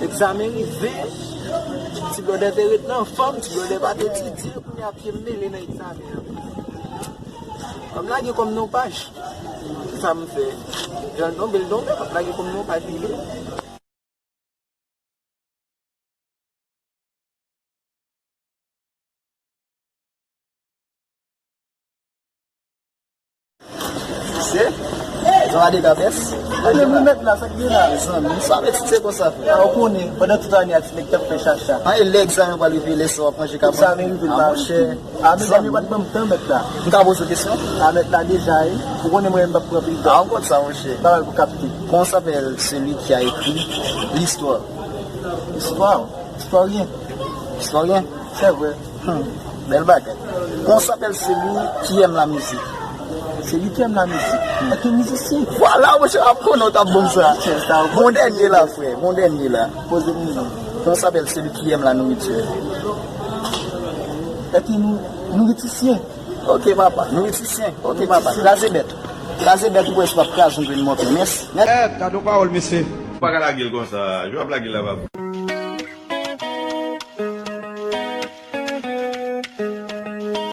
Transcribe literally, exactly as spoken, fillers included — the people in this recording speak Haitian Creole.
Egzamen rive, ti blòdè te ret nan fanm, ti blòdè pa t etidye, kounye a pye m mele nan egzamen an. Ban m lage kò m nan yon paj. Kisa m fè? Jan l tonbe, l tonbe, m ap lage kò m nan yon paj li vre. Se? Zon a de kabès? Ale, mwen mèt la, sa k gen la? Mezanmi, sa vle di se konsa, frè. A, ou konnen, pandan tout ane a, ti nèg t ap fè chacha. An, e lè egzamen pral rive, lè sa w ap manje kabès? Egzamen rive, a, monchè. A, mezanmi, pa t ban m tan, mèt la. M ka poze w kesyon? A, mèt la deja, wi. Ou konnen mwen, m p ap pran pil tan. A, ou konn sa, monchè. Bagay pou kapte. Comment s'appelle celui qui a écrit l'histoire? Istwa? Istwaryen. Istwaryen? Se vre. Hmm. Bèl bagay. Comment s'appelle celui qui aime la musique? Celui qui aime la musique. Est un musicien. Vwala, monchè, ap konnen w t ap ban m sa. Bon dènye la, frè. Bon dènye la. Poze m li. Comment s'appelle celui qui aime la nourriture? Est un nou-, nouritisyen. Ok, papa. Nouritisyen. Ok, papa. Kraze bèt. Kraze bèt, ou prèske p ap kraze yon grenn mòtò. Mèsi. Mèsi. Eh, gade yon pawòl, mesye. Ou pa ka lage l konsa. Jan w ap lage l la, papa.